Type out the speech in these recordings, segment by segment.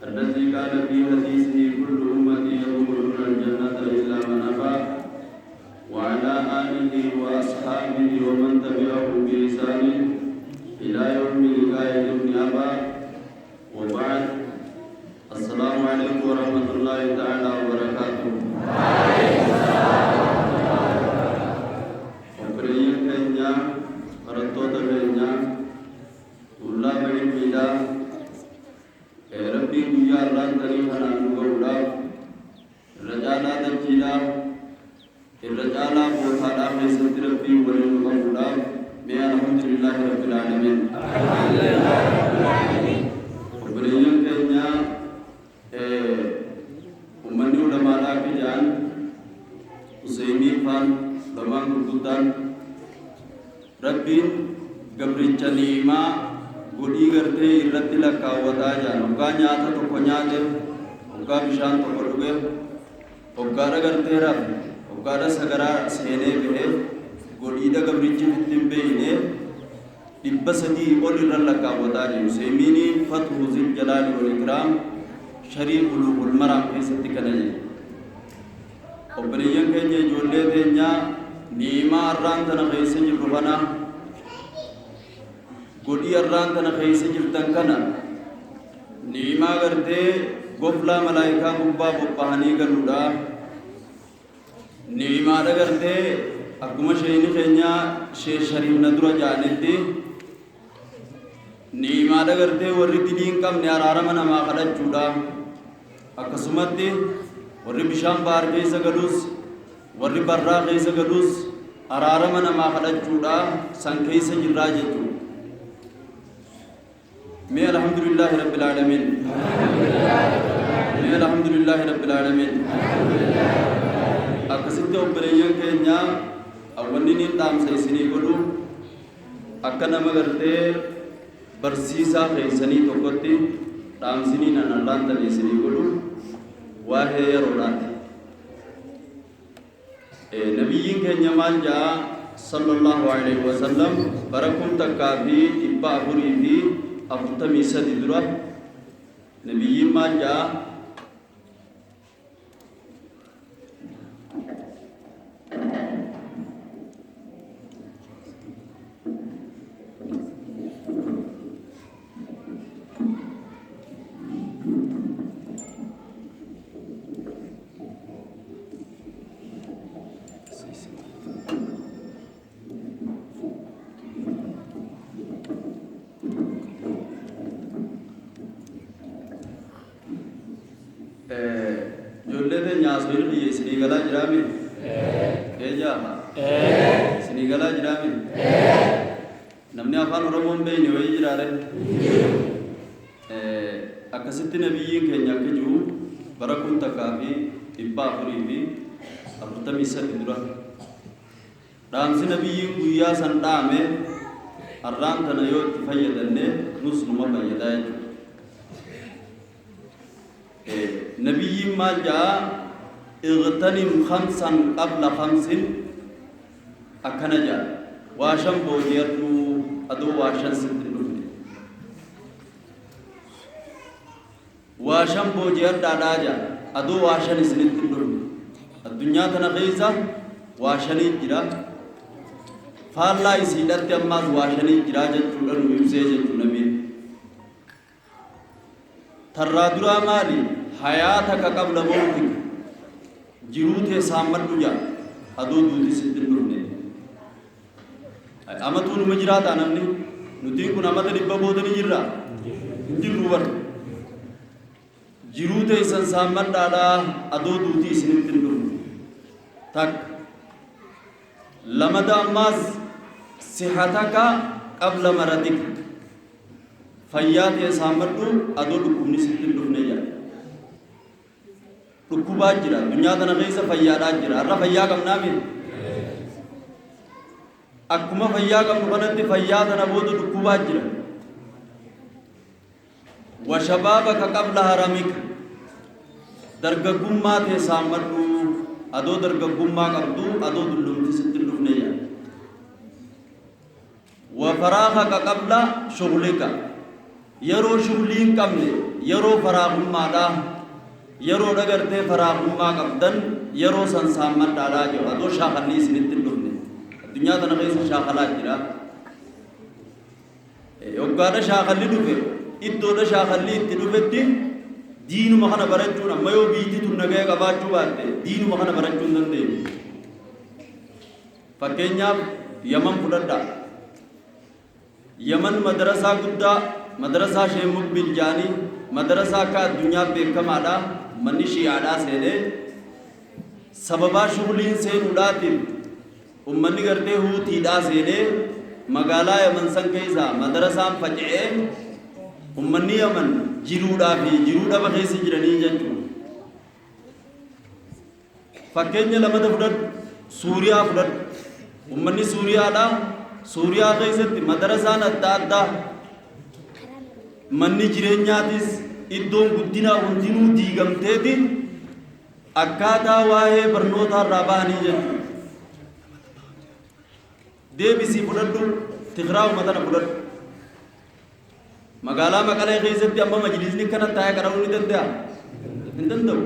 الذي قال في حديثه كل أمتي يدخلون الجنة إلا من أبى وعلى آله وأصحابه ومن تبعهم بإحسان إلى يوم لقاء ابن أبا وبعد السلام عليكم ورحمة الله تعالى وبركاته. Obboleeyyan keenya, barattoota keenya, tuullaa ilmiidhaa, Rabbiin guyyaa har'aan tanii kanaan nu ga'uudhaaf irra caalaa dachiidhaa, irra caalaa bootaadhaa keessatti Rabbiin waliin nu qabuudhaaf mee alhamdulillaahi rabbil aalamiin. Obboleeyyan keenya, ummanni ulamaadhaa akka jedhan, Useymiin faan ulamaan gurguddaan, Rabbiin gabricha ni'imaa godhii gartee irratti lakkaawwataa jedhan. Hoggaa nyaata tokko nyaate, hoggaa bishaan tokko dhuge, hoggaadha gartee rafe, hoggaadha sagaraa seenee bahe, godhiidha gabrichi itti hin beeyne 300 ol irra lakkaawwataa jiru. Useymiinii Fathu Zil Jalaali wal Ikraam sharii Buluughul Maraam keessatti kana jedhe. Obboleeyyan keenya, ijoollee teenya, ni'imaa arraan tana keessa jirru kana, godhii arraan tana keessa jirtan kana, ni'imaa gartee goflaa malaayikaa gubbaa bobbahanii galuudha. Ni'imaadha gartee akkuma sheeyni keenya Sheekh Shariif na dura ja'anitti, ni'imaadha gartee warri dilii hin qabne araarama namaa kadhachuudha. Akkasumatti warri bishaan bahar keessa galus, warri barraa keessa galus araarama namaa kadhachuudha, san keessa jirraa jechuudha. Mee alhamdulillaahi rabbil aalamiin. Mee alhamdulillaahi rabbil aalamiin. Akkasitti obboleeyyan keenya, wanni niin dhaamsa isinii godhu akka nama gartee barsiisaa keessanii tokkotti, dhaamsiniin an arraan tana isinii godhu waa'ee yeroodhaati. Nabiyyiin keenya maal ja'a sallallahu alaihi wasallam? Bara 1443 dura nabiyyiin maal ja'a? Ijoollee teenya, haasawin kiyya isinii galaa jiraami? Ee jaaha? Isinii galaa jiraami? Namni afaan Oromoo hin beekne wayii jiraare? Akkasitti nabiyyiin keenya akka jiru bara 1443 dura dhaamsi nabiyyiin guyyaa san dhaame har'aan tana yoo itti fayyadanne nus numa fayyadaa jechuudha. Nabiyyiin maal ja'a? Igtanim khamsan qabla khamsin akkana ja'a. Waa shan boojiyadhu adoo waa shan sitti hin dhufne. Waa shan boojiyadhaadhaa ja'a adoo waa shan isinitti hin dhufne. Addunyaa tana keessa waa shanii jira. Faallaa isiidhatti ammaas waa shanii jira jechuudha nu ibsee jechuu nabiin. Tarraa duraa maali? Hayaataka qabla mawtika. Jiruu tee saammadhu jaa. Adoo duuti sitti hin dhufne. Amatuu numa jiraataa namni? Nutiin kun amata 100 booda ni jirraa? Hin jirru bar. Jiruu teessan saammadhaadhaa adoo duuti isinitti hin dhufne. Takka. Lamada ammaas sihataka qabla maradika. Fayyaa tee saammadhu adoo dhukkubni sitti hin dhufne jedha. Dhukkubaa jira. Addunyaa tana keessa fayyaadhaa jira. Har'a fayyaa qabnaa mi? Akkuma fayyaa qabnu kanatti fayyaa tana booda dhukkubaa jira. Wa shabaabaka qabla haramika. Dargaggummaa tee saammadhu adoo dargaggummaa qabdu, adoo dullumti sitti hin dhufne jedha. Wa faraagaka qabla shuglika. Yeroo shuglii hin qabne, Yeroo faraagummaadha, yeroodha gartee faraagummaa qabdan, yeroo san saammadhaadhaa jedhu, adoo shaakalli isinitti hin dhufne. Addunyaa tana keessa shaakalaa jira. Yoggaadha shaakalli dhufe, iddoodha shaakalli itti dhufetti diinuma kana barachuun, amma yoo biyyi tun nagaya qabaachuu baatte, diinuma kana barachuu hin dandeenyu. Fakkeenyaaf Yaman fudhadhaa. Yaman madarasaa guddaa, madarasaa Sheekh Mukbil jedhanii, madarasaa akka addunyaa beekamaadha. Manni Shi'aadhaa seenee sababaa shughliin seenuudhaatiin ummanni gartee Huutiidhaa seenee magaalaa Yaman san keessaa madarasaan faca'ee, ummanni Yaman jiruudhaa fi jiruu dhaba keessa jiranii jechuudha. Fakkeenya lamata fudhadhu, Suuriyaa fudhadhu. Ummanni Suuriyaadha. Suuriyaa keessatti madarasaan adda addaa, manni jireenyaatis, iddoon guddinaa hundinuu diigamteeti akkaataa waa'ee barnootaa irraa bahanii jechuudha. Deebisii fudhadhu, Tigraawuma tana fudhadhu. Magaalaa Maqalee keessatti amma majlisni kana taa'ee qara'uu ni danda'a? Hin danda'u.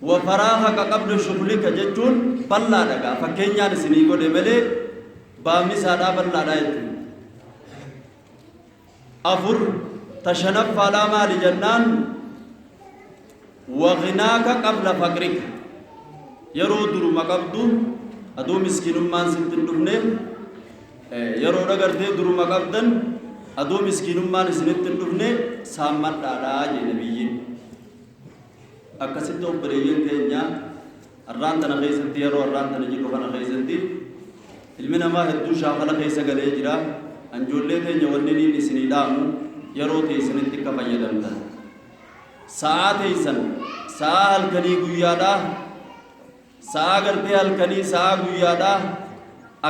Wa faraagaka qabla shughlika jechuun bal'aadha gaa, fakkeenyaan isinii godhe malee baabni isaadhaa bal'aadha jechuudha. Afur, ta shanaffaadhaa maali jennaan, wa ghinaaka qabla faqrika, yeroo duruma qabdu, aduu miskiinummaan sitti hin dhufne, yeroo dhagartee duruma qabdan, aduu miskiinummaan isinitti hin dhufne saammadhaadhaa jee nabiyyiin. Akkasitti obboleeyyan keenya, arraan tana keessatti, yeroo arraan tana jirru kana keessatti, ilmi namaa hedduu shaakala keessa galee jira. Anjoollee teenya, wanni niin isinii dhaamu, yeroo teessanitti akka fayyadamtan, sa'aa teessan, sa'aa halkanii guyyaadhaa, sa'aa gartee halkanii sa'aa guyyaadhaa,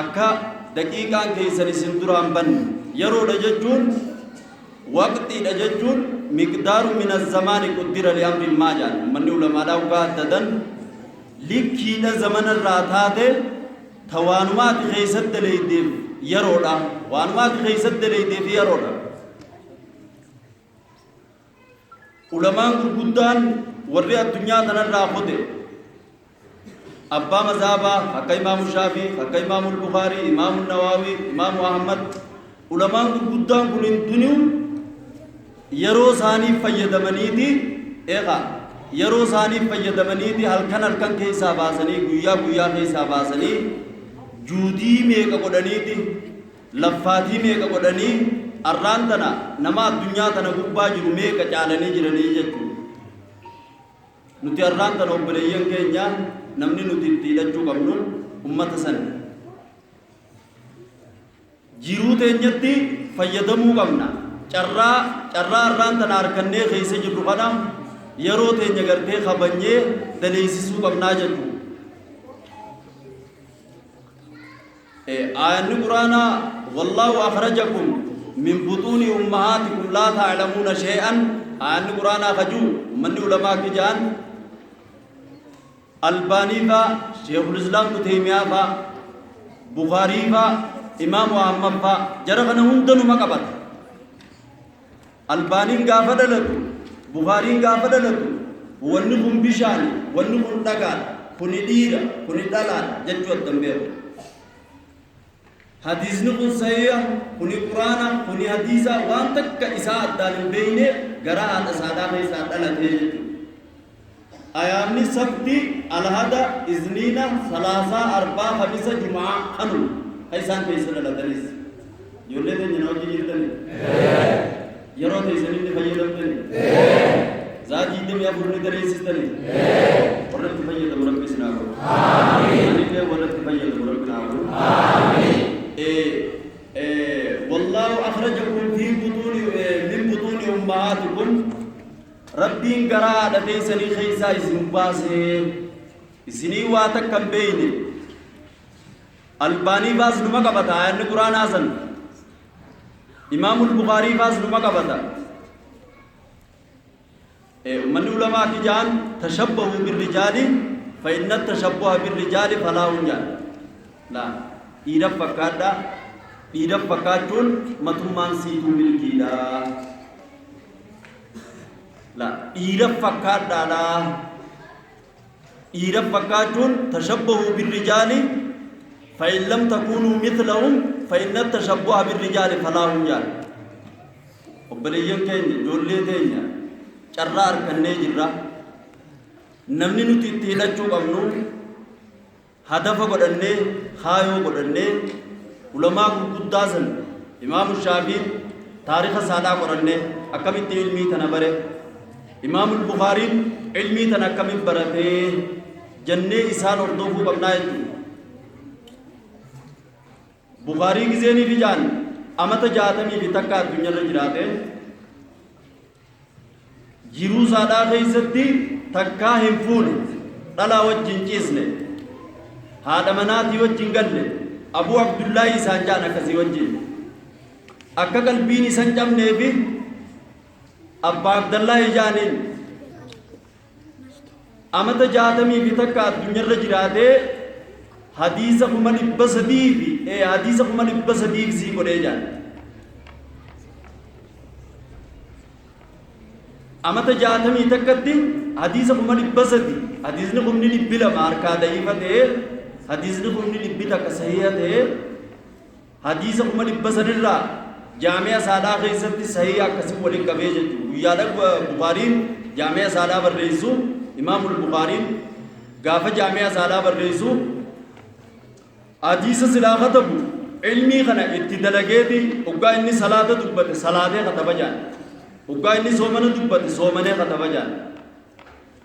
akka daqiiqaan keessan isin duraan banne. Yeroodha jechuun, waqtiidha jechuun, miqdaaru min azzamaani quddira liamrin maa jedhan ummanni ulamaadhaa ugaa addadan, likkiidha zamanarraa taate ta waanuma ati keessatti daleeydeef yeroodha, waanuma ati keessatti daleeydeef yeroodha. Ulamaan gurguddaan warri addunyaa tanarraa qode, abbaa mazaabaa akka Imaamu Shaafii, akka Imaamu Bukaarii, Imaamu Nawaawii, Imaamu Ahmad, ulamaan gurguddaan kun hundinuu yeroo isaaniif fayyadamaniiti. Eegaa yeroo isaaniif fayyadamaniiti halkan halkan keessaa baasanii, guyyaa guyyaa keessaa baasanii, juudii meeqa godhaniiti, laffaatii meeqa godhanii, arraan tana nama addunyaa tana gubbaa jiru meeqa caalanii jiranii jechuudha. Nuti arraan tana, obboleeyyan keenya, namni nuti itti hidhachuu qabnu ummata sana. Jiruu teenyatti fayyadamuu qabna. Carraa arraan tana harkannee keessa jirru kana yeroo teenya gartee kabanyee daleessisuu qabnaa jechuudha. Aayanni Quraanaa wallaahu akhrajakum min butuuni ummahaatikum laa ta'lamuuna shay'an, aayanni Quraanaa kajuu, ummanni ulamaa akki jedhan, Albaanii faa, Sheekul Islaam Ibnu Teeymiyaa faa, Bukaarii faa, Imaamu Ahmad faa, jara kana hunda numa qabata. Albaaniin gaafa dhalatu, Bukaariin gaafa dhalatu, wanni kun bishaani, wanni kun dhagaadha, kuni dhiira, kuni dhalaadha jechuu addan beeku. Hadiisni kun sahiha, kuni Quraana, kuni hadiisa, waan takka isaa addaan hin beekne garaa haadha isaadhaa keessaa dhalatee jechuudha. Ayaamni Sabti, Alhada, Izniina, Salaasaa, Arbaa, Kamisa, Jumaa kanuma kan isaan keessa dhalatanis. Ijoollee teenya, na wajji jirtanii? Yeroo teessanii ni fayyadamtanii? Zaa 24 ni daleessistanii? Warra itti fayyadamu Rabbi isin haa godhu. Anillee warra itti fayyadamu Rabbi naa godhu. Wallaahu akhrajakum fi butuuni min butuuni ummahaatikum, Rabbiin garaa haadha teessanii keessaa isin baasee, isinii waa takka hin beeyne. Albaanii faas numa qabata ayanni Quraanaa san. Imaamul Bukaarii faas numa qabata. Ummanni ulamaa akki ja'an, tashabbahu birrijaali fa inna tashabbuha birrijaali falaahun ja'an. Laa, dhiiraf fakkaadha, dhiiraf fakkaachuun matummaan siituu milkiidha. La dhiira fakkaadhaadha. Dhiira fakkaachuun tashabbahu birrijaali fa in lam takuunuu mithlahum fa inna tashabbuha birrijaali falaahun jaal. Obboleeyyan keenya, ijoollee teenya, carraa harkannee jirra. Namni nuti itti hidhachuu qabnu, hadafa godhannee, kaayoo godhannee, ulamaa gurguddaa san, Imaamu Shaafiin taarika isaadhaa qorannee akkamitti ilmii tana bare, Imaamu Bukaariin ilmii tana akkamitti baratee jennee isaan hordofuu qabnaa jechuudha. Bukaarii gizeenii fi jaan amata 61 addunyaarra jiraate, jiruu isaadhaa keessatti takkaa hin fuune, dhalaa wajjin ciisne, haadha manaatii wajjin galle. Abuu Abdullaahi isaan jaan. Akkasii wajjin akka qalbiin isan cabneefi Abbaa Abdallaahi jaaniin. Amata 61 addunyaarra jiraatee hadiisa 300,000 fi hadiisa 300,000 sii godhee jaan. Amata 61tti hadiisa 300,000, hadiisni 200,000 harkaa da'iifa ta'ee, hadiisni 100,000 sahiha ta'ee, hadiisa 300,000rraa jaami'a saadhaa keessatti sahiha akkasii waliin qabee jechuudha. Guyyaadha Bukaariin jaami'a saadhaa barreessu, Imaamul Bukaariin gaafa jaami'a saadhaa barreessu, hadiisa silaa katabu ilmii kana itti dalageeti. Hoggaa inni salaata dubbate salaatee kataba jaan. Hoggaa inni soomana dubbate soomanee kataba jaan.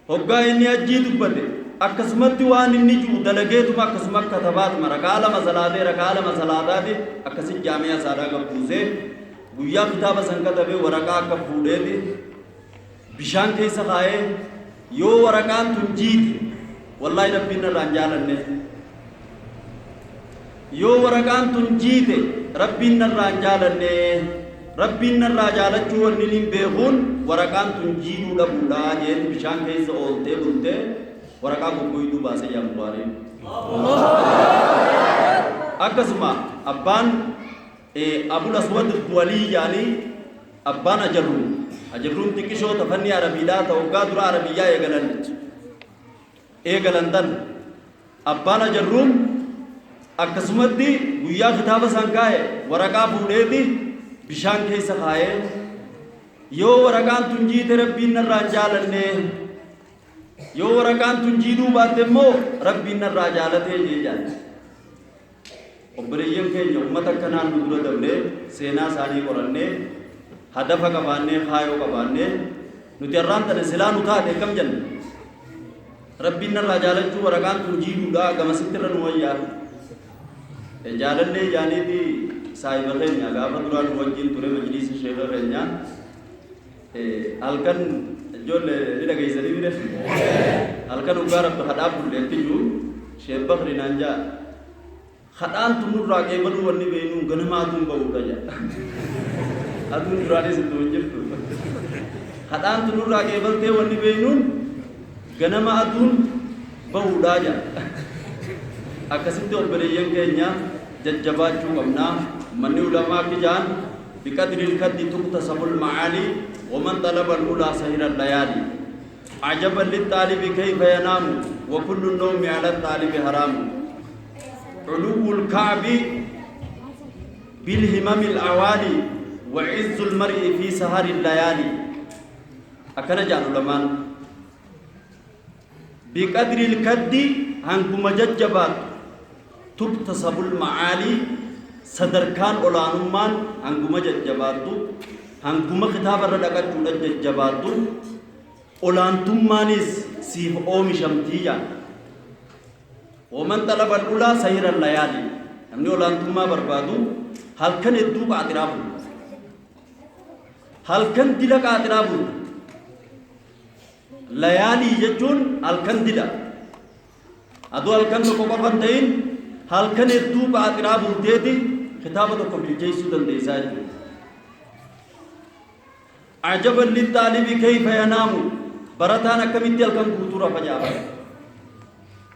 Hoggaa inni hajjii dubbate akkasumatti waan inni jiru dalageetuma akkasuma katabaatuma, rakaa lama salaatee, rakaa lama salaataati akkasit jaami'a isaadhaa gabbuusee. Guyyaa kitaaba san katabee waraqaa akka fuudheeti bishaan keessa kaa'ee, yoo waraqaan tun jiite wallaahi Rabbiin irraa hin jaalanne, yoo waraqaan tun jiite Rabbiin narraa hin jaalanne, Rabbiin narraa jaalachuu wanni hin beekuun waraqaan tun jiidhuu dhabuudha jeeti, bishaan keessa ooltee bultee waraqaa goggoyduu baasee jaa Bukaariin. Akkasuma abbaan Abul Aswad Duwalii jaanii, abbaan Ajarruun, Ajarruun xiqqishoo tafanni Arabiidhaa ta waggaa dura Arabiyyaa eegalan tan, abbaan Ajarruun akkasumatti guyyaa kitaaba san kaa'e waraqaa fuudheeti bishaan keessa kaa'ee, yoo waraqaan tun jiite Rabbiin narraa hin jaalanne, yoo waraqaan tun jiidhuu baatte immoo Rabbiin narraa jaalatee jee jaalle. Obboleeyyan keenya, ummata akkanaan nu dura dabree seenaa isaanii qorannee, hadafa qabaannee, kaayoo qabaannee, nuti har'aan tana silaa nu taate akkam jenna? Rabbiin narraa jaalachuu waraqaan tun jiidhuudha gamasitti irra nu wayyaa. Jaalallee jaaniiti saahiba keenya gaafa duraa nu wajjin ture majliisa sheeka keenya, halkan ijoollee ni dhageessanii bire, halkan dhugaa Rabbi kadhaa bulleetti jiru, Sheek Bakri naan jaa, kadhaan tun nurraa qeebaluu wanni beeknu ganama aduun ba'uudha jaa. Aduun duraanis ittuma hin jirtu. Kadhaan tun nurraa qeebaltee wanni beeknuun ganama aduun ba'uudha jaa. Akkasitti obboleeyyan keenya jajjabaachuu qabna. Manni ulamaa akka jaan, biqadri ilkaddi tuktasabul ma'aali waman xalaba al-ulaa sahira layaali. Ajaban lixaalibi kayfa yanaamu wa kullu nawmi ala xaalibi haraamu. Culuwwul ka'bi bilhimami al-awaali wa izzul mar'i fi sahari layaali. Akkana jaan ulamaan: biqadri ilkaddi, hanguma jajjabaattu, tuktasabul ma'aalii, sadarkaan olaanummaan hanguma jajjabaattu, hanguma kitaaba irra dhaqachuudha jajjabaattu, olaantummaanis siif oomishamtii jaan. Waman xalaba al-ulaa sahira layaali, namni olaantummaa barbaadu halkan hedduu qaaxiraa bulu, halkan dila qaaxiraa bulu. Layaalii jechuun halkan dila. Aduu halkan tokko qofa hin ta'in, halkan hedduu qaaxiraa bulteeti kitaaba tokko bilcheessuu dandeessaa jechuudha. Ajaban lixaalibi kayfa yanaamu, barataan akkamitti halkan guutuu rafa jaafata.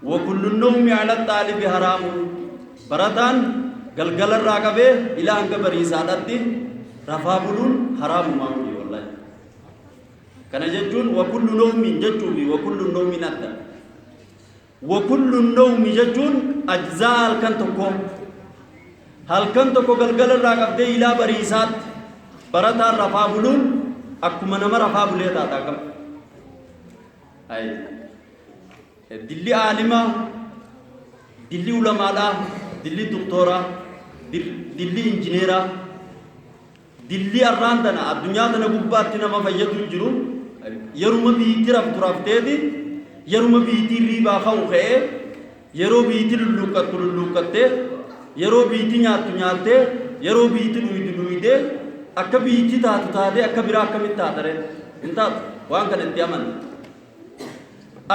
Wa kullu nawmi ala xaalibi haraamu, barataan galgalarraa qabee ilaa hanga bariisaadhaatti rafaa buluun haraamumaa miti wallahi. Kana jechuun wa kullu nawmin jechuu fi wa kullu nawmin adda. Wa kullu nawmi jechuun ajzaa halkan tokkoo. Halkan tokko galgala irraa qabdee ilaa bariisaatti barataan rafaa buluun akkuma nama rafaa bulee taata akkam. Ayi. Dilli aalimaa, dilli ulamaadhaa, dilli doktooraa, dilli injineeraa, Dilli arraan tana addunyaa tana gubbaatti nama fayyadu hin jiru. Yeruma biitti raftu rafteeti, yeruma biitti hirriibaa ka'u ka'ee, yeroo biitti lulluuqqattu lulluuqqattee, yeroo biitti nyaattu nyaattee, yeroo biitti dhuydu dhuydee, akka biitti taatu taatee akka biraa akkamitti taata ree? Hin taatu. Waan kana itti amani.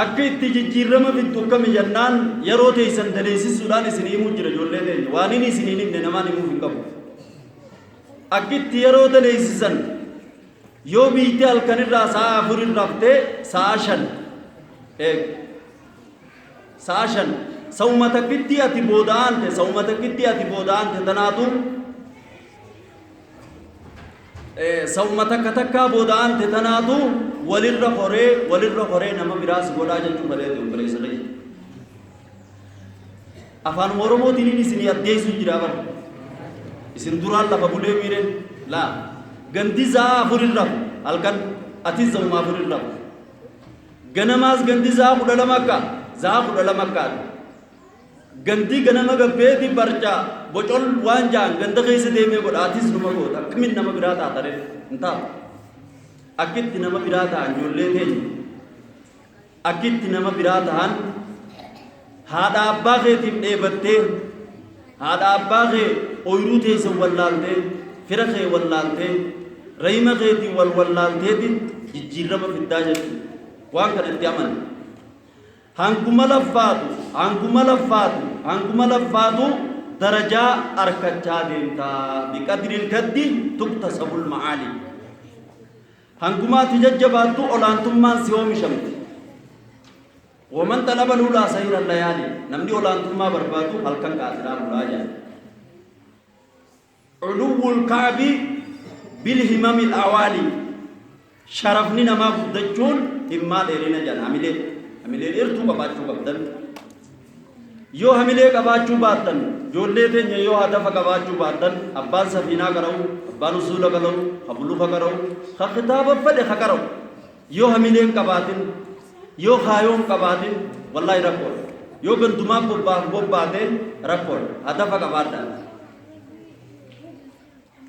Akka itti jijjiirrama fiddu akkami jennaan yeroo teessan daleessisuudhaan isin himuu jira ijoollee teenya. Waan inni isin hin himne namaan himuuf hin qabu. Akki itti yeroo daleeysisan yoo biitti halkan irraa sa'a afurin raftee sa'a 5 eeg sa'a 5 sa'uma takkittii ati booda aante sa'uma takkittii ati booda aante tanaatu sa'uma takka takkaa booda aante tanaatu walirra horee walirra horee nama biraas godhaa jechuu bareedu obboleessa kiyya. Afaan Oromootiin inni isinii addeessu jira bar. Isin duraan lafa bulee miire laa. Gandi za'a afurin rafu halkan atis za'uma afurin rafu. Ganamaas gandi za'a 12 akka za'a 12 akka ati. Gandi ganama gabbeeti barca bocol waan ja'an ganda keessa deemee godha atis numa goota akkamin nama biraa taata ree hin taatu. Akkitti nama biraa ta'an ijoollee teenya. Akki itti nama biraa tahan haadha abbaa keetiif dheebattee haadha abbaa kee ooyruu teessan wallaaltee fira kee wallaaltee rayima keetiin wal wallaalteeti jijjiirrama fiddaa jechuudha. Waan kana itti amani. Hanguma laffaatu hanguma laffaatu hanguma laffaatu darajaa arkachaa deemta biqadril kaddi tuktasabul ma'aali. Hanguma ati jajjabaattu olaantummaan si oomishamti. Waman xalaba lulaa sahira layaali. Namni olaantummaa barbaadu halkan qaatiraa bulaa jedha. Culuwwul ka'bi bil himamil awaali. Sharafni namaa guddachuun himmaa dheerina jedhan hamilee. Hamilee dheertuu qabaachuu qabdan. Yoo hamilee qabaachuu baattan, ijoollee teenya yoo hadafa qabaachuu baattan, abbaan safiinaa qara'u, abbaan usuula qara'u, ka buluka qara'u, ka kitaaba fedhe ka qara'u, yoo hamilee hin qabaatin, yoo kaayoo hin qabaatin, wallaahi rakkoodha. Yoo gandumaaf bobbaaf bobbaate rakkoodha. Hadafa qabaadhaa.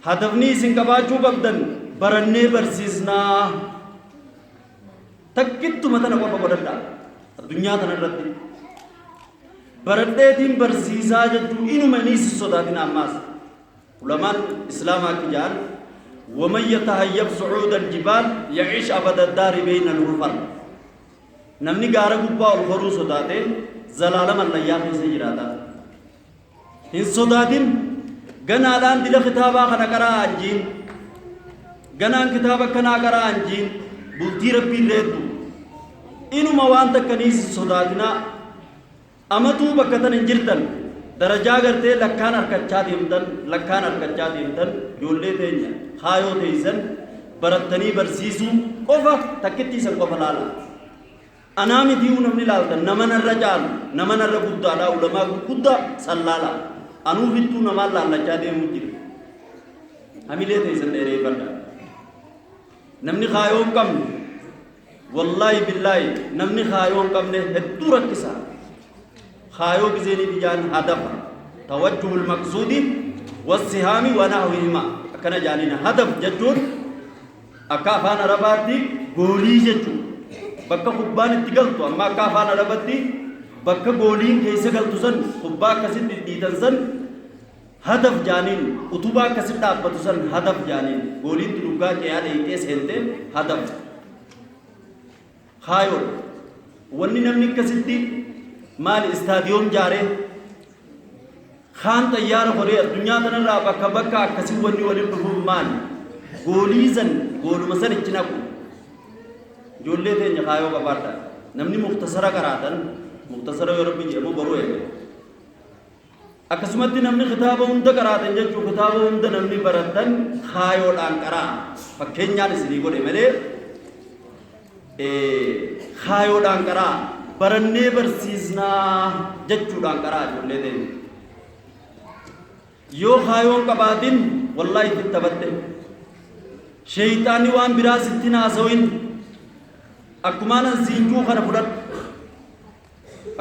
Hadafni isin qabaachuu qabdan barannee barsiisnaa. Takkittuma tana qofa godhadhaa. Addunyaa tana irratti. Baradheetiin barsiisaa jechuun inuma inni isin sodaatin ammaas. Ulamaan Islaamaa akka jedhan waman yatahayyab su'uuda aljibaal ya'ish abada daari beeyna alhufar. Namni gaara gubbaa ol koruu sodaate zalaalama allayyaa keessa jiraata. Hin sodaatin ganaadhaan dila kitaabaa kana qara'aa hin jiin. Ganaan kitaaba akkanaa qara'aa hin jiin. Bultii rabbii reeddu. Inuma waan takkaniis hin sodaatinaa. Amatuu bakka tan hin jirtan. Darajaa gartee lakkaan harkachaa deemtan, lakkaan harkachaa deemtan, ijoollee teenya kaayoo teessan barattanii barsiisuu qofa takkittii san qofa laala. Anaa mitii'uu namni laaltan nama narra caalu nama narra guddaadha ulamaa gurguddaa san laalaa. Anuu fittuu namaan laallachaa deemuu jira. Hamilee teessan dheereeffadha. Namni kaayoo hin qabne wallaahi billaahi namni kaayoo hin qabne hedduu rakkisa. Kaayoo gizeenii biyyaan hadafa. Tawajjuhul maqsuudi wassihaami wa nahwihima akkana jaaniin hadaf jechuun Akka afaan Arabaatti goolii jechuudha. Bakka kubbaan itti galtu amma akka afaan Arabatti bakka gooliin keessa galtu san kubbaa akkasitti dhiitan san hadaf jaaniin utubaa akkasitti dhaabbatu san hadaf jaaniin gooliin tuluggaa ce'aa dheeyxee seente hadaf. Kaayoodha. Wanni namni akkasitti maali istaadiyoom jaaree Kaan xayyaara koree addunyaa tanarraa bakka bakka akkasii wanni waliin dhufuuf maali? Goolii san gooluma san ichi naqu. Ijoollee teenya kaayoo qabaadha. Namni muktasara qaraatan muktasara yoo rabbi jedhamu boruu eegala. Akkasumatti namni kitaaba hunda qaraatan jechuun kitaaba hunda namni baratan kaayoodhaan qaraa. Fakkeenyaan isinii godhe malee Kaayoodhaan qaraa, barannee barsiisnaa jechuudhaan qaraa ijoollee teenya. Yoo kaayoon qabaatin wallaahi itti taphatte. Sheeyxaanni waan biraa sitti hin haasawin. Akkumaan an siin juu kana fudhadhu.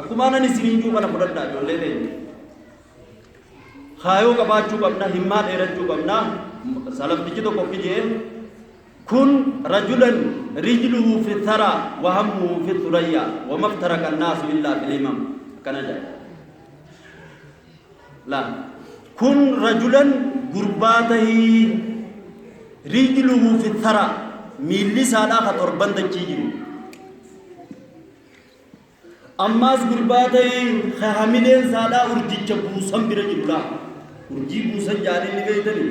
Akkumaan an isiniin juu kana fudhadhaa ijoollee teenya. Kaayoo qabaachuu qabna, himmaa dheerachuu qabna. Salaftichi tokko akki jee kun rajulan rijluhu fi thara wa hammuhu fi thurayya wa maftaraka annaasu illaa fil himam akkana jedha. La kun rajulan gurbaa tahii rijluhu fi thara miilli isaadhaa ka torban dachii jiru. Ammaas gurbaa tahi ka hamileen saadhaa urjicha buusan bira jiru laa. Urjii buusan jaaniin ni beeytani?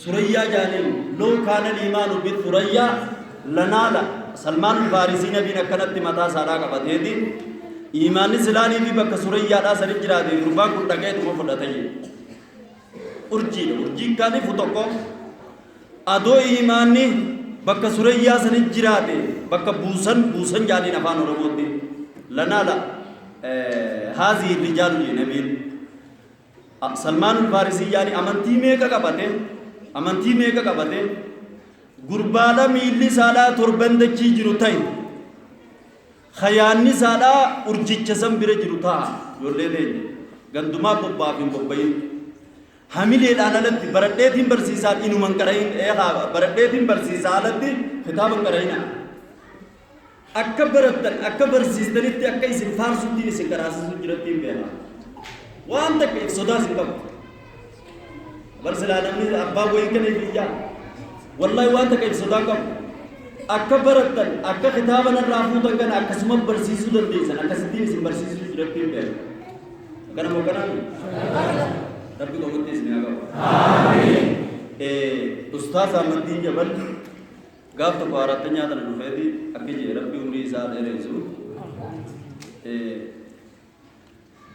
Surayyaa jaaniin low kaana liimaanu bi surayyaa lanaala Salmaan Faarisii nabiin akkanatti mataa saadhaa qabateeti iimaanni silaanii fi bakka surayyaadhaa sani jiraate gurbaan kun dhaqeetuma fudhata jedhe. Urjiidha. Urjiin kaan ifu tokko adoo iimaanni bakka surayyaa sani jiraate bakka buusan buusan jaaniin afaan Oromootti lanaala haazii rijaalu jee nabiin. Salmaan Faarisii jaanii amantii meeqa qabate amantii meeqa qabate gurbaadha miilli isaadhaa torban dachii jiru ta'e Ka yaanni isaadhaa urjicha san bira jiru taha. Ijoollee teenya gandumaa bobbaaf hin bobbayin. Hamileedhaan alatti baradheetiin barsiisaan inuma hin qara'in. Eegaa baradheetiin barsiisaa alatti kitaaba hin qara'inaa. Akka barattan akka barsiistanitti akka isin faarsuttiin isin qaraasisuu jirattiin beeka. Waan takka if sodaas hin qabu. Bar silaa namni abbaa wayii kana iyyaa. Wallahi waan takka if sodaa qabu. Akka barattan akka kitaaba narraa fuutan kana akkasuma barsiisuu dandeessan akkasittiin isin barsiisuu jiratti hin beeku. Akkana moo kanaa? Rabbi qomatti isin haa qabu. Ustaaz Ahmaddiin Jabal gaaf tokko arattanyaa tana dhufeeti akka jee Rabbi umrii isaa dheeressu.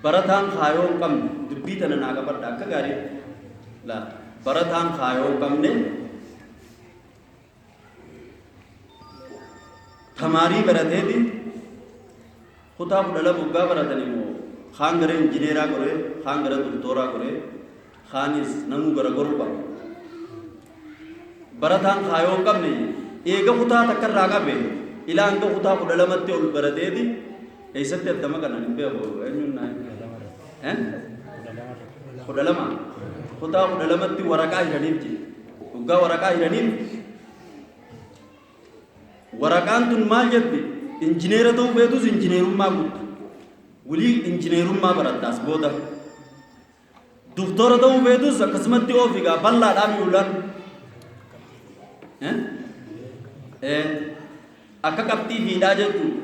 Barataan kaayoo hin qabne dubbii tana naa qabadha akka gaariitti laa barataan kaayoo hin qabne tamaarii barateeti kutaa 12 waggaa baratan immoo kaan gara injineeraa goree kaan gara doktooraa goree kaanis namuu gara goruu qaba. Barataan kaayoo hin qabne eega kutaa takka irraa qabe ilaa hanga kutaa 12tti ol barateeti eessatti adda maqan hin beeku eenyuun naa eh 12 kutaa 12tti waraqaa hiraniif jira waggaa waraqaa hiraniif waraqaan tun maal jetti injineera ta'uu feetus injineerummaa guutta wulii injineerummaa barattaas booda Doktora ta'uu feetus akkasumatti oofi gaa bal'aadhaa mi'uulaan. Akka qabxii fiidhaa jechuudha.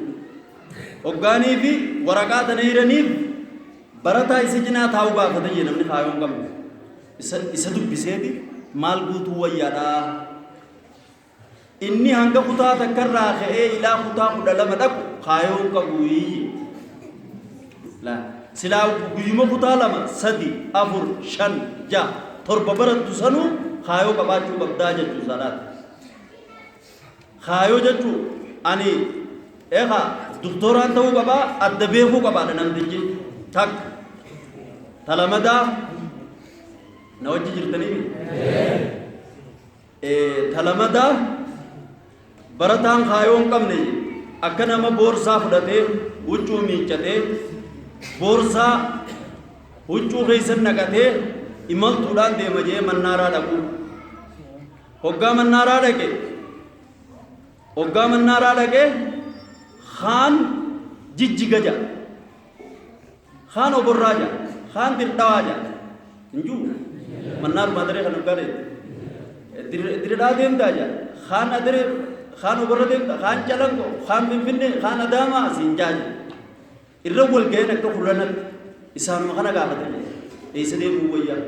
Hoggaanii fi waraqaa tana hiraniif barataa isa cinaa taa'u gaafata jee namni kaayoo hin qabne. Isa dubbiseeti maal guutuu wayyaadhaa. Inni hanga kutaa takkarraa ka'ee ilaa kutaa 12 dhaqu kaayoo hin qabu iyye. Laa silaa guyyuma kutaa 2, 3, 4, 5, 6, 7 barattu sanuu kaayoo qabaachuu qabdaa jechuu isaadhaati. Kaayoo jechuu ani eegaa doktoraan ta'uu qabaa adda beekuu qabaadha namtichi takka. Talamadaa na wajji jirtanii? Ta lamadaa, barataan kaayoo hin qabne akka nama boorsaa fudhatee huccuu miiccatee boorsaa huccuu keessa naqatee imaltuudhaan deema jee mannaaraa dhaquu. Hoggaa mannaaraa dhaqe hoggaa mannaaraa dhaqe kaan jijjiga ja'a. Kaan oborraa ja'a. Kaan dirdhawaa ja'a. Hin jiru. Mannaarumaa daree kan hoggaa dheette. Dirdhaa deemtaa ja'a. Kaan adaree kaan oborra deemta kaan calanqo kaan finfinnee kaan adaamaa asiin ja'a ja'a. Irra wal ga'een akka kurranatti isaanuma kana gaafatan jedhe. Eessa deemuu wayyaa?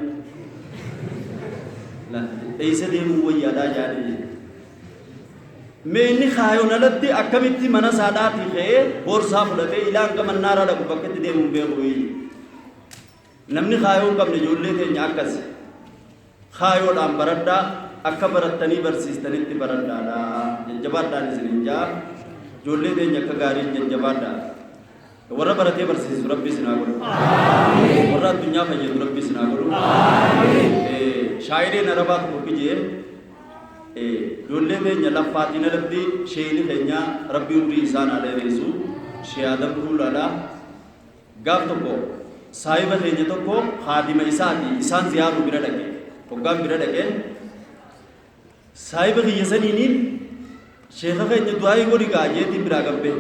Eessa deemuu wayyaadhaa jaanii jedhe. Mee inni kaayoon alatti akkamitti mana isaadhaatii ka'ee boorsaa fudhatee ilaa hanga mannaaraa dhaqu bakka itti deemu hin beeku iyyi. Namni kaayoo hin qabne ijoollee teenya akkasi. Kaayoodhaan baradhaa, Akka barattanii barsiistanitti baradhaadha. Jajjabaadhaan isiniin jaa. Ijoollee teenya akka gaarii jajjabaadhaa. Warra baratee barsiisu Rabbi isin haa godhu. Warra addunyaa fayyadu Rabbi isin haa godhu. Shaayireen Arabaa tokko kijee ijoollee teenya laffaatiin alatti sheeyni keenya Rabbi umrii isaan haa dheeressu. Shee Adam Tuulaadha. Gaaf tokko saahiba keenya tokko haadima isaati isaan ziyaaruu bira dhaqe. Hoggaan bira dhaqe saahiba kiyya saniiniin sheeka keenya du'aayii godhi gaa jeetiin biraa gabbe.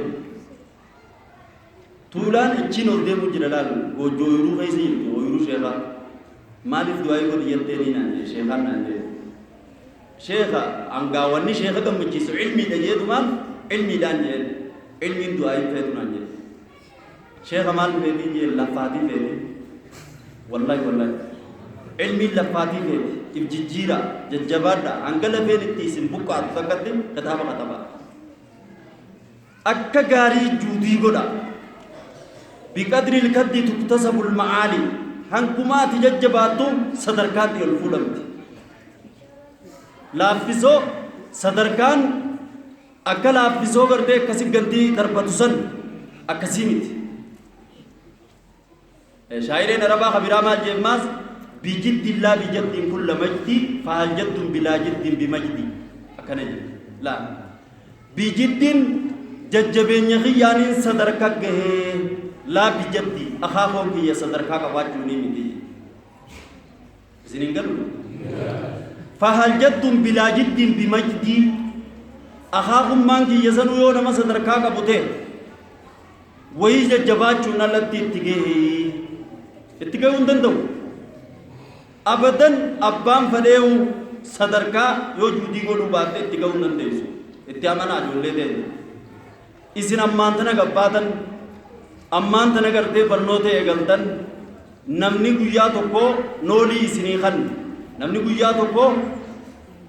Tuulaan achiin ol deemuu jira laal goojjoo ooyiruu keessa jirtu ooyiruu sheekaa. Maaliif du'aayii godhi jetteenii naan jee sheekaan naan jee. Sheeka hangaa wanni sheeka gammachiisu ilmiidha jeetumaan ilmiidhaan jeen. Ilmiin du'aayii feetu naan jee. Sheeka maal feetiin jee laffaatii feeti. Wallahi wallahi. Ilmiin laffaatii feeti. If jijjiira jajjabaadha hanga lafeen itti isin buqqaatu takkatti kitaaba katabaa. Akka gaarii juudii godha. Biqadri ilkaddi tuktasabul ma'aali. Hanguma ati jajjabaattu sadarkaan ol fuudhamti. Laaffisoo sadarkaan akka laaffisoo gartee akkasi gantii darbatu san akkasii miti. Shaayireen Arabaa kabiraa maal jeemmaas bijiddillaa bijaddiin kulla majdi fahal jaddun bilaa jiddin bimajdi akkana jedhe. Laa bijiddin jajjabeenya kiyyaaniin sadarkaa gahee laa bijaddi akaakoon kiyya sadarkaa qabaachuu ni miti. Isin hin galu? Fahal jaddun bilaa jiddin bimajdi akaakummaan kiyya sanuu yoo nama sadarkaa qabu ta'e wayii jajjabaachuun alatti itti gahee itti gahuu hin danda'u. Abadan abbaan fadheewu sadarkaa yoo juudii godhuu baatte itti gahuu hin dandeessu. Itti amanaa ijoollee teenya. Isin ammaan tana gabbaatan ammaan tana gartee barnoota eegaltan namni guyyaa tokko noolii isinii kanne namni guyyaa tokko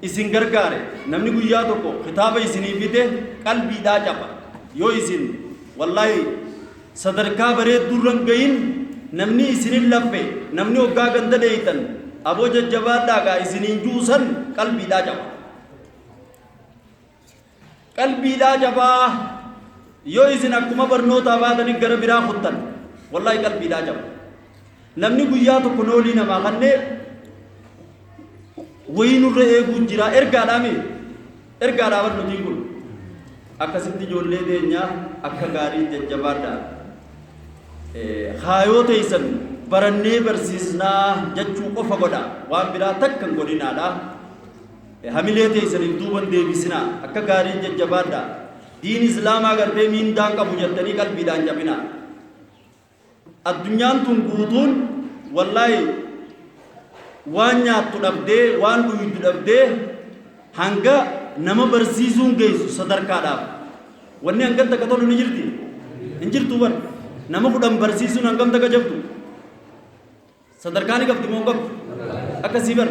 isin gargaare namni guyyaa tokko kitaaba isinii fide qalbiidhaa caba. Yoo isin wallaahi sadarkaa bareedduu irra hin gahin namni isinin laffe namni hoggaa ganda dheeytan aboo jajjabaadhaa gaa isiniin juusan qalbiidhaa caba. Qalbiidhaa cabaa yoo isin akkuma barnootaa baatanii gara biraa kuttan wallaahi qalbiidhaa caba. Namni guyyaa tokko noolii namaa kannee wayii nurra eeguu jira ergaadhaa mi ergaadhaa bar nutiin kun akkasitti ijoollee teenyaa akka gaarii jajjabaadhaa. Kaayoo teessan barannee barsiisnaa jechuu qofa godha waan biraa takka hin godhinaadha. Hamilee teessaniif duuban deebisinaa akka gaarii jajjabaadhaa. Diin islaamaa gartee miindaan qabu jettanii qalbiidhaan cabinaa. Addunyaan tun guutuun wallaahi waan nyaattu dhabdee waan dhuydu dhabdee hanga nama barsiisuun geessu sadarkaadhaaf. Wanni hangam takka tolu ni jirti? Hin jirtu bar. Nama 10 barsiisuun hangam takka jabdu? Sadarkaa ni qabdi moo hin qabdu? Akkasii bar.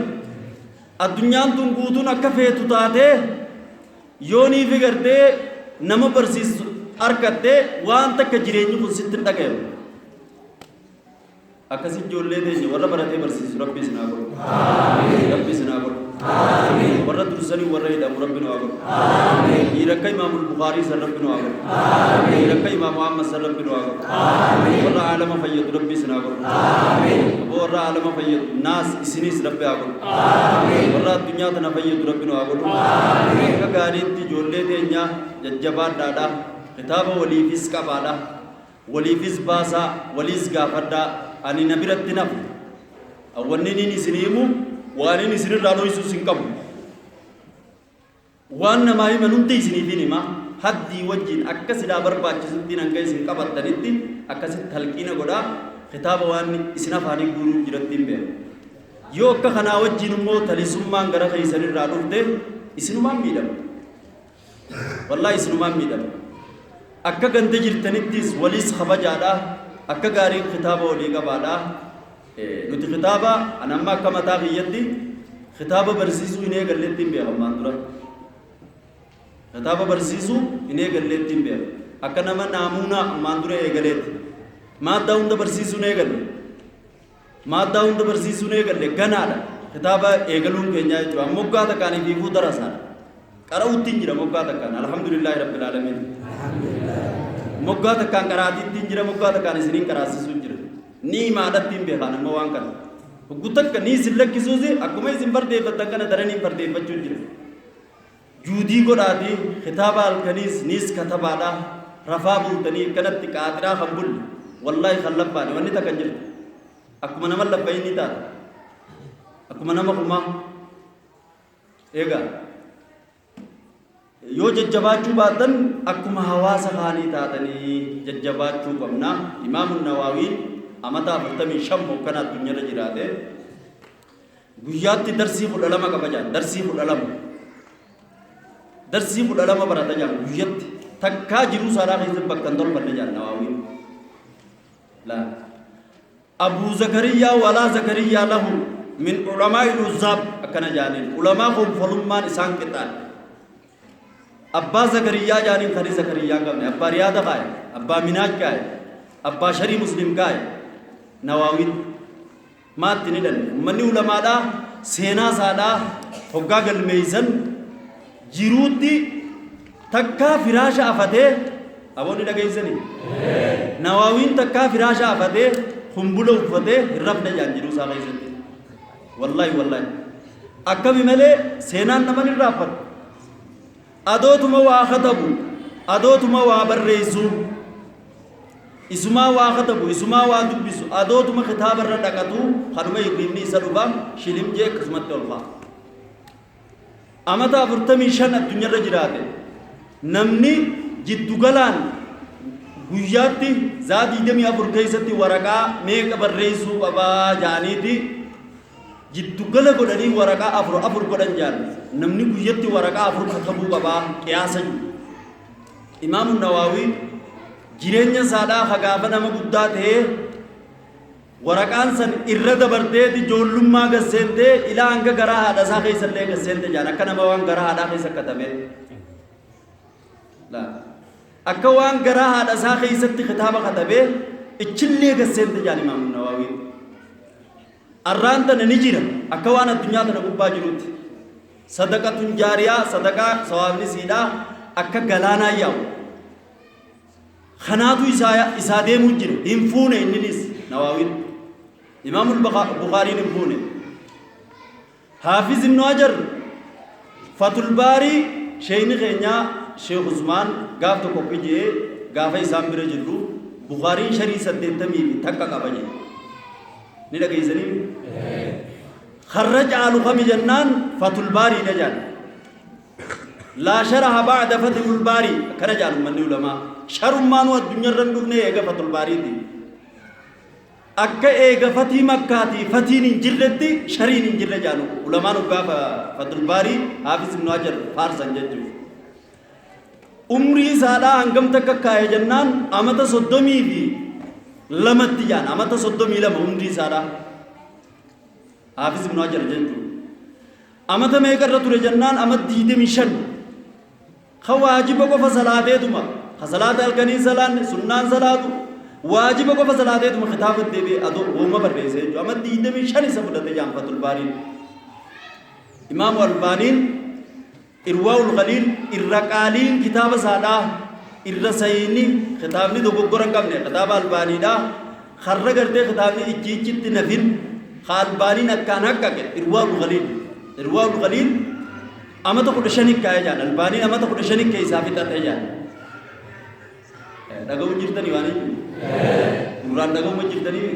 Addunyaan tun guutuun akka feetu taatee yoonii fi gartee nama barsiisu argattee waan takka jireenyi kun sitti hin dhagayamu. Akkasi ijoollee teenya warra baratee barsiisu Rabbi isin haa godhu. Rabbi isin haa godhu. Warra dursanii warra hidhamu Rabbi nu haa godhu. Dhiira akka Imaamul Bukaarii san Rabbi nu haa godhu. Dhiira akka Imaamu Ahmad san Rabbi nu haa godhu. Warra aalama fayyadu Rabbi isin haa godhu. Aboo warra aalama fayyadu naas isinis Rabbi haa godhu. Warra addunyaa tana fayyadu Rabbi nu haa godhu. Akka gaariitti ijoollee teenya jajjabaadhaadha. Kitaaba waliifis qabaadha. Waliifis baasaa, waliis gaafadhaa. Ani na biratti nafu. Wanni inni isin himu waan inni isinirraa dhoysuus hin qabu. Waan namaa himan hundi isiniif hin hima. Haddii wajjin akka silaa barbaachisutti hanga isin qabattanitti akkasitti talqiina godhaa. Kitaaba waan isin afaanii guuruuf jiratti hin beeku. Yoo akka kanaa wajjin immoo talisummaan gara keessanirraa dhufte isinumaan miidhama. Wallaahi isinumaan miidhama. Akka ganda jirtanittis waliis kabajaadha. Akka gaariin kitaaba walii qabaadha. Nuti kitaaba ani amma akka mataa kiyyatti kitaaba barsiisuu hin eegalleetti hin beekan ammaan dura. Kitaaba barsiisuu hin eegalleetti hin beekan. Akka nama naamuunaa ammaan dura eegaleeti. Maaddaa hunda barsiisuu hin eegalle. Maaddaa hunda barsiisuu hin eegalle ganaadha. Kitaaba eegaluun keenyaa jechuudha. Moggaa takkaan ifiifuu darasaadha. Qara'uutti hin jira moggaa takkaan. Alhamdulillaahi rabbil aalamiin. Moggaa takkaan qaraatiitti hin jira, moggaa takkaan isiniin qaraasisuu jira. Ni maadhatti hin beekaan amma waan kana. Hoggu takka ni isin lakkisuusi akkuma isin fardeeffattan kana daraniin fardeeffachuu jira. Juudii godhaatii kitaaba halkaniis niis katabaadha. Rafaa bultanii akkanatti qaaxiraa kan bulle wallaahi kan labbaane wanni takka hin jirtu. Akkuma nama labbayin ni taata. Akkuma nama kumaa. Egaa yoo jajjabaachuu baattan akkuma hawaasa kaanii taatanii jajjabaachuu qabna. Imaamu Nawaawiin amata 45 mokkana addunyaarra jiraate guyyaatti darsii 12 qaba jaan, darsii 12. Darsii 12 barata jaan guyyatti. Takkaa jiruu isaadhaa keessatti bakka hin tolfanne jaan Nawaawiin. Laa. Abuu Zakariyaa walaa Zakariyaa lahu min ulamaa'il uzzaab akkana jaaniin ulamaa konfolummaan isaan qixxaadha. Abbaa Zakariyaa jaaniin kani Zakariyaa hin qabne, abbaa Riyaada kaaye, abbaa Minaaj kaaye, abbaa Sharii Muslim kaaye, Nawaawiin maatti ni dhanne. Ummanni ulamaadhaa seenaa isaadhaa hoggaa galmeeysan jiruutti takkaa firaasha afatee, aboonni dhageessanii? Nawaawiin takkaa firaasha afatee kumbula uffatee hin rafne jaan jiruu isaa keessatti. Wallaahi wallaahi. Akkami malee seenaan naman hin raaffattu. Adootuma waa katabu, adootuma waa barreessu, isumaa waa katabu, isumaa waa dubbisu, adootuma kitaaba irra dhaqatu kanuma hirriibni isa dhufa shilim jee akkasumatti ol ka'a. Amata 45 addunyaarra jiraate. Namni jiddugalaan guyyaatti zaa 24 keessatti waraqaa meeqa barreessuu qabaa jaaniiti jiddugala godhanii waraqaa afur afur godhan jaan, namni guyyatti waraqaa afur katabuu qabaa qiyaasa jiru. Imaamu Nawaawii jireenya isaadhaa hagaafa nama guddaa ta'ee waraqaan san irra dabarteeti ijoollummaa gasseentee ilaa hanga garaa haadha isaa keessa illee gasseente jaan, akka nama waan garaa haadhaa keessa katabee. Akka waan garaa haadha isaa keessatti kitaaba katabee ichillee gasseente jaan Imaamu Nawaawii. Arraan tana ni jira akka waan addunyaa tana gubbaa jirutti. Sadaqatun jaariyaa, sadaqaa sawaabni siidhaa akka galaanaa yaa'u. Kanaatu isaa deemuu jira. Hin fuune inninis Nawaawiin. Imaamul Bukhaariin hin fuune. Haafiz Ibnu Hajar Fatul Baarii, sheeyni keenyaa Sheekh Usmaan gaaf tokko qijee gaafa isaan bira jirru Bukhaariin sharii 81 qaba jedhe. Ni dhageessanii? Karra caalu kami jennaan Fatul Baariidha jedhan. Laa sharaha ba'da Fathul Baarii akkana jedhan ummanni ulamaa. Sharummaanuu addunyaarra hin dhufne eega Fathul Baariiti. Akka eega fatii Makkaatii fatiin hin jirretti shariin hin jirre jedhan ulamaan hoggaa Fathul Baarii Haafiz Ibnu Hajar faarsan jechuudha. Umrii isaadhaa hangam takka kaa'e jennaan amata 32tti jedhan, amata 32 umrii isaadhaa. Haafiz Ibnu Hajar jechuudha. Amata meeqa irra ture jennaan amata 25. Ka waajiba qofa salaateetuma, ka salaata halkanii salaanne, sunnaan salaatu, waajiba qofa salaateetuma kitaaba deebi'ee adoo wooma barreesse jechuudha. Amata 25 isa fudhate jaan Fathul Baariin. Imaamu Albaaniin Irwaa'ul Khaliil irra qaaliin kitaaba isaadhaa, irra sahiini kitaabni dogoggora hin qabne kitaaba Albaaniidhaa, karra gartee kitaabni ichi ichitti nafin ka Albaaniin akkaan haqqaqe Irwaa'ul Khaliil. Irwaa'ul Khaliil amata 15 kaa'ee jaan Albaaniin amata 15 keessaa fixate jaan. Dhaga'uu jirtanii waan hin gurraan dhaga'uu jirtanii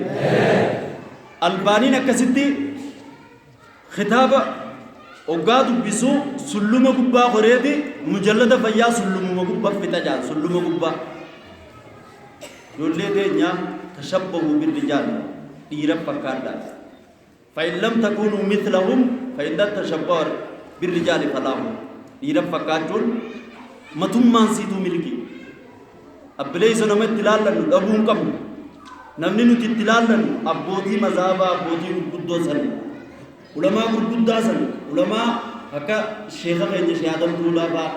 Albaaniin akkasitti kitaaba hoggaa dubbisu sulluma gubbaa koreeti mujallada fayyaa sullumuma gubbaa fixa jaan sulluma gubbaa. Ijoollee teenya, tashabbahu birrijaal, dhiira fakkaadhaa. Fa'in lam takuunuu mithlahum fa'in tashabbahu birrijaali falaahu. Dhiira fakkaachuun matummaan siituu milki. Abbileeyso nama itti laallannu dhabuu hin qabnu. Namni nuti itti laallannu abbootii mazaabaa, abbootii gurguddoo san, ulamaa gurguddaa san, ulamaa akka sheeka keenya Sheekh Adam Tuulaa fa'aa,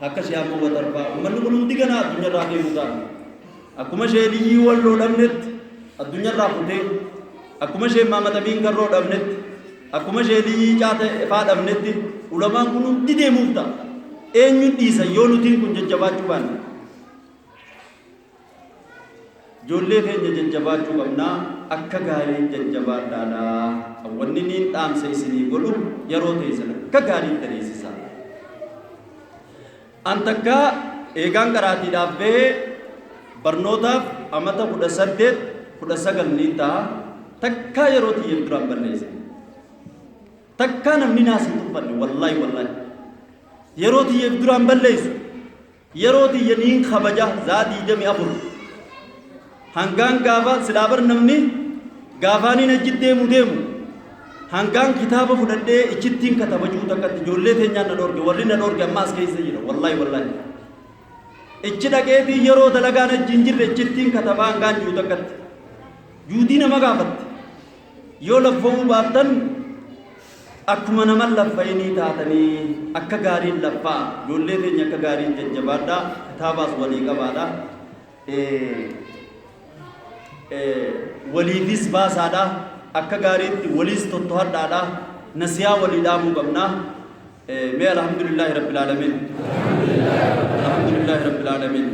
akka Sheekh Ahmad Watar fa'aa. Uummanni kun hundi ganaa addunyaarraa deemuu ta'a. Akkuma Sheekh Liyyii Walloo dhabnetti addunyaarraa kutee, akkuma Sheekh Mahamad Amiin Karroo dhabnetti. Akkuma sheelii caata faa dhabnetti ulamaan kun hundi deemuuf ta'a. Eenyuun dhiisa yoo nutiin kun jajjabaachuu baanne? Ijoollee keenya jajjabaachuu qabna. Akka gaarii jajjabaadhaadha. Wanni niin dhaamsa isinii godhu, yeroo teessan akka gaarii daleessisa. An takka eegaan qaraatiidhaaf bahee barnootaaf amata 18, 19 niin ta'a. Takkaa yeroo tiyyeef duraan balleesse. Takkaa namni naas hin tuffanne, wallaahi wallaahi. Yeroo tiyyeef duraan balleessu, yeroo tiyya niin kabaja zaa 24. Hangaan gaafa silaa bar namni gaafaaniin achi deemu deemu hangaan kitaaba fudhadhee ichittiin katabajuu takkatti ijoollee teenyaan na dhoorge, warri na dhoorge amma as keessa jira, wallaahi wallaahi. Ichi dhaqeetii yeroo dalagaan achi hin jirre ichittiin katabaa hangaan jiru takkatti. Juudii nama gaafatte. Yoo laffa'uu baattan akkuma nama laffa'inii taatanii, akka gaariin laffaa. Ijoollee teenya akka gaariin jajjabaadhaa, kitaabaas walii qabaadha. Waliifis baasaadha. Akka gaariitti waliis tottohadhaadha. Nasiyaa walii dhaamuu qabna. Mee alhamdulillaahi rabbil aalamiin. Alhamdulillaahi rabbil aalamiin.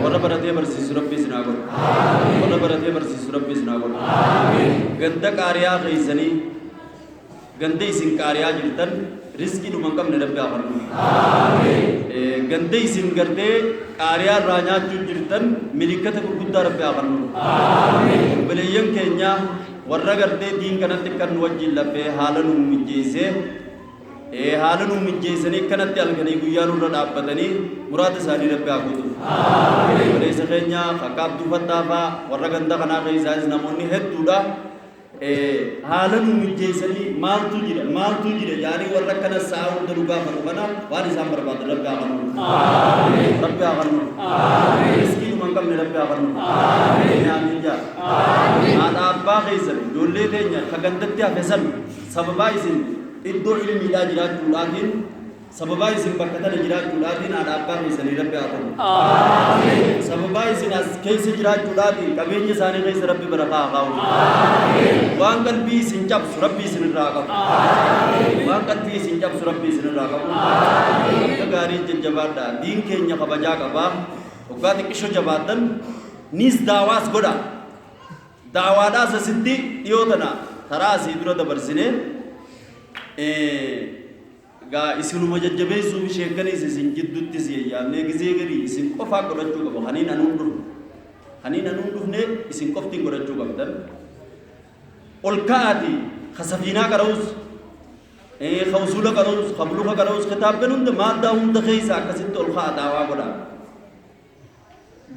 Warra baratee barsiisu Rabbi isin haa godhu. Warra baratee barsiisu Rabbi isin haa godhu. Ganda qaariyaa keessanii, ganda isin qaariyaa jirtan, rizqii dhuma hin qabne Rabbi haa kennu. Ganda isin gartee qaariyaa irraa nyaachuu jirtan milikkata gurguddaa Rabbi haa kennu. Obboleeyyan keenya warra gartee diin kanatti kan nu wajjin lafee haala nu mijjeessee, haala nu mijjeessanii akkanatti halkanii guyyaa nurra dhaabbatanii, muraada isaanii Rabbi haa guutuuf. Obboleessa keenya akka Abduu Fattaa fa'aa, warra ganda kanaa keessaas namoonni hedduudha. Haala nu mijjeessanii maaltu jira maaltu jira jaanii warra akkana sa'a hunda nu gaafatu kana waan isaan barbaadan Rabbi haa kennuuf. Rabbi haa kennuuf. Riskii dhuma hin qabne Rabbi haa kennuuf. Amiin jaa. Haadha abbaa keessan, ijoollee teenya ka gandatti hafe san, sababaa isin iddoo ilmiidhaa jiraachuudhaatiin, sababaa isin bakka tana jiraachuudhaatiin haadha abbaa keessanii Rabbi haa tolu. Sababaa isin as keessa jiraachuudhaatiin qabeenya isaanii keessa Rabbi barakaa haa kaa'u. Waan qalbii isin cabsu Rabbi isin irraa qabu. Waan qalbii isin cabsu Rabbi isin irraa qabu. Akka gaarii jajjabaadhaa. Diin keenya kabajaa qabaa. Waggaa xiqqishoo jabaattan niis daawaas godha. Daawaadhaas asitti dhiyoo tana taraa asii dura dabarsinee gaa isinuma jajjabeessuuf sheekkanis isin jidduttis yayyaamnee gizee garii isin qofaa godhachuu qaba. Kaniin anuun dhufne. Kaniin anuun dhufne isin qoftiin godhachuu qabdan. Ol ka'aati ka safiinaa qara'us, ka usuula qara'us, ka buluka qara'us, kitaabban hunda, maaddaa hunda keessa akkasitti ol ka'a daawaa godha.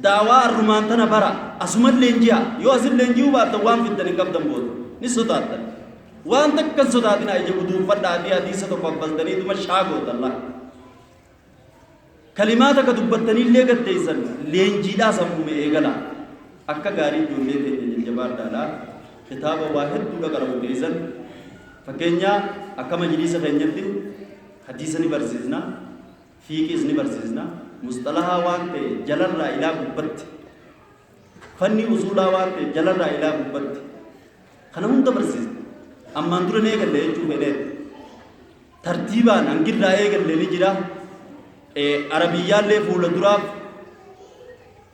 Daawaa arrumaan tana bara asuman leenji'a. Yoo asin leenji'uu baattan waan fiddan hin qabdan, booda ni sodaattan. Waan takka hin sodaatina, ija guduunfadhaatii hadiisa tokko abbaltanii dhuma shaagootan laa. Kalimaa takka dubbattaniillee gaddeessan leenjiidhaa sammuume eegala. Akka gaarii ijoollee teenya jajjabaadhaadha. Kitaaba waa hedduudha qara'u keessan. Fakkeenya akka majliisa keenyatti hadiisa ni barsiisna. Fiiqiis ni barsiisna. Musxalahaa waan ta'e jalarraa ilaa gubbatti. Fanni usuulaa waan ta'e jalarraa ilaa gubbatti. Kana hunda barsiisna. Ammaan dura ni eegalle jechuu fedheeti. Tartiibaan hangirraa eegalle ni jira. Arabiyyaallee fuula duraaf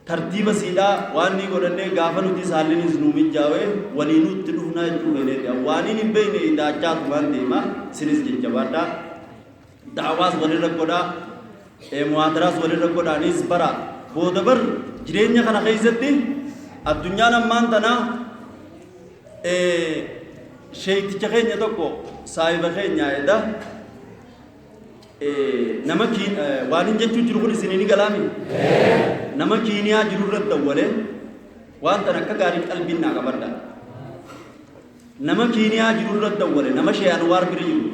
tartiiba siidhaa waan ni godhannee gaafa nuti saallinis nu mijjaawe waliinuu itti dhufnaa jechuu fedheeti. Waaniin hin beekne idaachaatumaan deema. Isinis jajjabaadhaa. Da'awaas walirra godhaa. Muhaadaraas walirra godhaa. Anis bara booda bar jireenya kana keessatti addunyaan ammaan tanaa sheeyticha keenya tokko, saahiba keenya edda nama waan hin jechuu jiru kun isinii ni galaami, nama Kiiniyaa jiru irra dawwalee waan tan akka gaarii qalbiin naa qabadha. Nama Kiiniyaa jiru irra dawwale, nama Shee Anwaar bira jiru.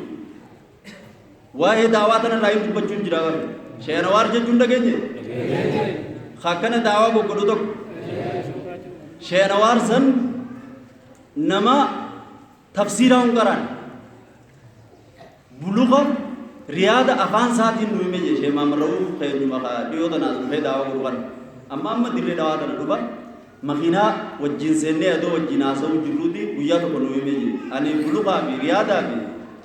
Waa'ee daawaa tanarraa hin dubbachuun jira bara. Shee Anwaar jechuun dhageenye? Akkana daawaa goggodhu tokko. Shee Anwaar san nama tafsiiraa hin qaraan. Buluqa riyaada afaan isaatiin nu hime jee Shee Maamar Ra'uuf keenyuma dhiyoo tanaas dhufee daawaa godhu kana. Amma amma dirree daawaa tana dhufa. Makiinaa wajjin seennee adoo wajjin haasa'uu jirruuti guyyaa tokko nu himee jire. Ani buluqaa fi riyaadaa fi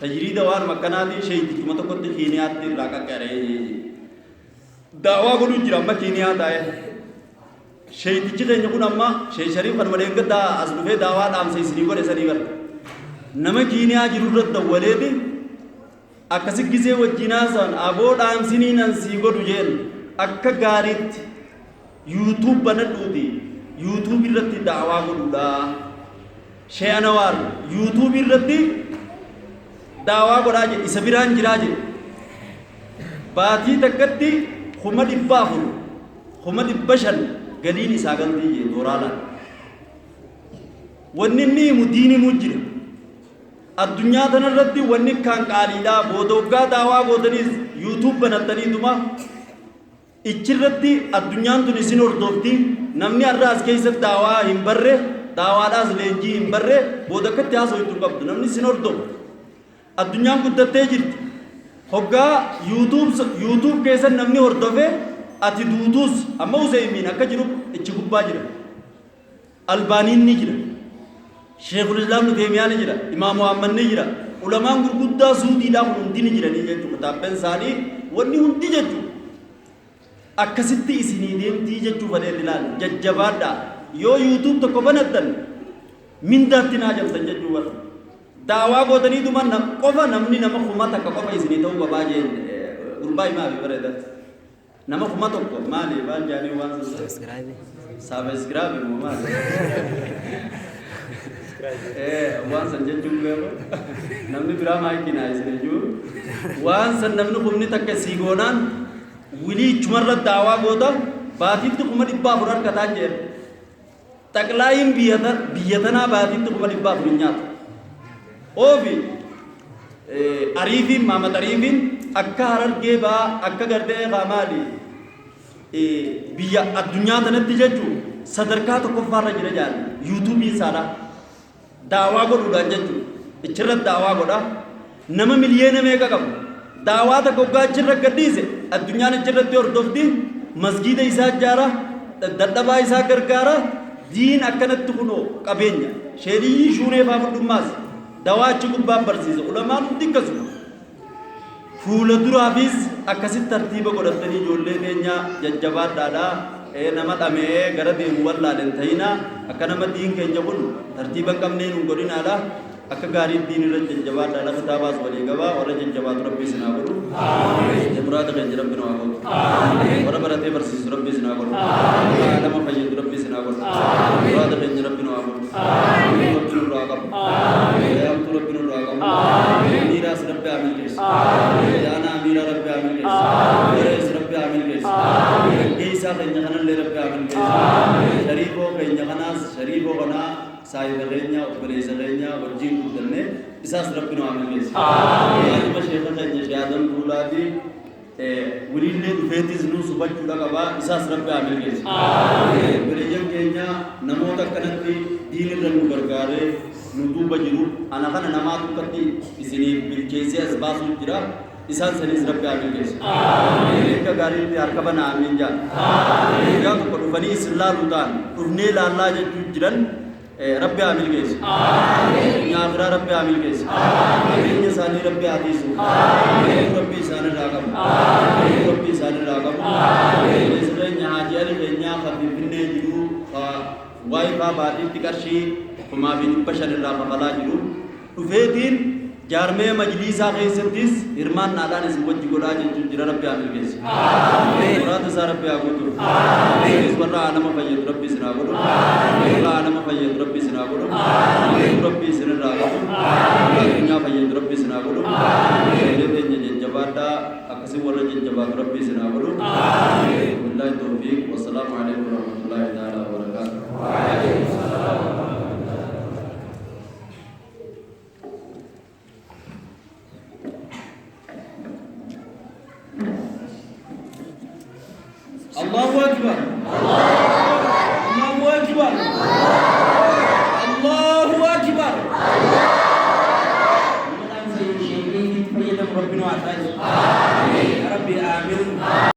tajriida waan akkanaatiin sheeytichuma tokkotti Kiiniyaatti irraa qaqqaree jee. Daawaa godhuu jira amma Kiiniyaa taa'ee. Sheeytichi keenya kun amma Sheey Shariif kanuma dheengaddaa as dhufee daawaa dhaamsa isinii godhe sanii bara. Nama Kiiniyaa jiru irratti dawwaleeti akkasi gizee wajjin haasa'an aboo dhaamsinii nan sii godhu jeen akka gaariitti YouTube banadhuuti YouTube irratti da'awaa godhuudha. Shee Anawaar YouTube irratti da'awaa godhaa jedhe isa biraan jiraa jedhe. Baatii takkatti 400,000 500,000 galiin isaa galtii jedhe dooraalaan. Wanni inni himu diin himuu jira. Addunyaa tanarratti wanni kaan qaaliidha. Booda waggaa daawaa gootaniis YouTube banattaniituma Ichirratti addunyaan tun isin hordofti. Namni har'a as keessatti daawaa hin barre, daawaadhaas leenjii hin barre, booda akkatti haasoftu hin qabdu. Namni isin hordofu. Addunyaan guddattee jirti. Hoggaa YouTube keessa namni hordofe ati duutuus amma Useymiin akka jiru ichi gubbaa jira. Albaaniin ni jira. Sheekul Islaam Ibnu Teeymiyaa ni jira. Imaam Muhammad ni jira. Ulamaan gurguddaa Suudiidhaa kun hundi ni jiranii jechuudha. Kitaabban isaanii wanni hundi jechuudha. Akkasitti isinii deemtii jechuu fadheetti ilaal. Jajjabaadhaa. Yoo YouTube tokko banattan mindaatti naa jamtan jechuu bara. Daawaa gootaniituma qofa namni nama 1000 qofa isinii ta'uu qabaa jeen gurbaa himaa fi bareeda. Nama 1000 maali maal jaanii waan sun Subscribe. Subscribe moo maali? Waan san jechuun beeku namni biraa maayikii naa isin iyyuu waan san namni 10,000 sii goonaan wilii ichumarra daawaa goota baatiitti 400,000 harkataan jedhe. Xaqlaayiin biyya tanaa baatiitti 400,000 hin nyaatu. Oofi Ariifiin Maamad Ariifiin akka Harargee ba'aa akka gartee eegaa maali biyya addunyaa tanatti jechuun sadarkaa tokkoffaarra jira jaan yuutuubiin isaadha. Daawaa godhuudhaan jechuun ichirra daawaa godha. Nama miliyoona meeqa qabu daawaa takka hoggaa achirra gadhiise addunyaan achirratti hordofti masgiida isaa ijaara dadhabaa isaa gargaara diin akkanatti kunoo qabeenya sheeriyyii shuuree faa fudhummaas dawaa achi gubbaa barsiisa ulamaan hundi akkasuma fuula duraafis akkasitti tartiiba godhattanii ijoollee teenya jajjabaadhaadha nama dhamee gara deemu wallaalen ta'ina akka nama diin keenya kun tartiiba hin qabneen hin godhinaadha. Akka gaariitti diin irra jajjabaadhaa lafa taabaas walii qabaa warra jajjabaatu rabbi isin haa godhu. Muraada keenya rabbi nu haa godhu. Warra baratee barsiisu rabbi isin haa godhu. Warra nama fayyadu rabbi isin haa godhu. Muraada keenya rabbi nu haa godhu. Rabbi nurraa qabu. Yaamtuu rabbi nurraa qabu. Amiiraas rabbi haa milkeessu. Yaana amiiraa rabbi haa milkeessu. Garees rabbi haa milkeessu. Gaggeessaa keenya kanallee rabbi haa milkeessu. Shariifoo keenya kanaas shariifoo kanaa Saahiba keenya, obboleessa keenya wajjiin guddanne isaas Rabbi nu haa milkeessu. Yaaduma sheekha keenya Sheekh Adam Tuulaati wiliillee dhufeetis nu subachuudha qaba isaas Rabbi haa milkeessu. Obboleeyyan keenya namoota akkanatti diin irra nu gargaaree nu duuba jiru ana kana namaa tokkotti isiniif bilcheessee as baasuu jira. Isaan saniis Rabbi haa milkeessu. Akka gaariitti harka banaa amiin jaa. Guyyaa tokko dhufanii isin laaluu ta'an dhufnee laallaa jechuu jiran Rabbi haa milkeessu. Addunyaa akhiraa Rabbi haa milkeessu. Qabeenya isaanii Rabbi haa tiisu. Rabbi isaanirraa qabu. Rabbi isaanirraa qabu. Obboleessa keenya Haaji Ali keenyaa kan Finfinnee jiru ka waayifaa baatiitti qarshii 5,500 irraa kafalaa jiru. Dhufeetiin jaarmaya majliisaa keessattis hirmaannaadhaan isin wajji godhaa jechuun jira Rabbi haa milkeessu. Muraada isaa Rabbi haa guutuuf. Isinis warra aalama fayyadu Rabbi isin haa godhu. Warra aalama fayyadu Rabbi isin haa godhu. Rabbi isin irraa qabu. Warra addunyaa fayyadu Rabbi isin haa godhu. Ijoollee teenya jajjabaadhaa akkasii warra jajjabaatu Rabbi isin haa godhu.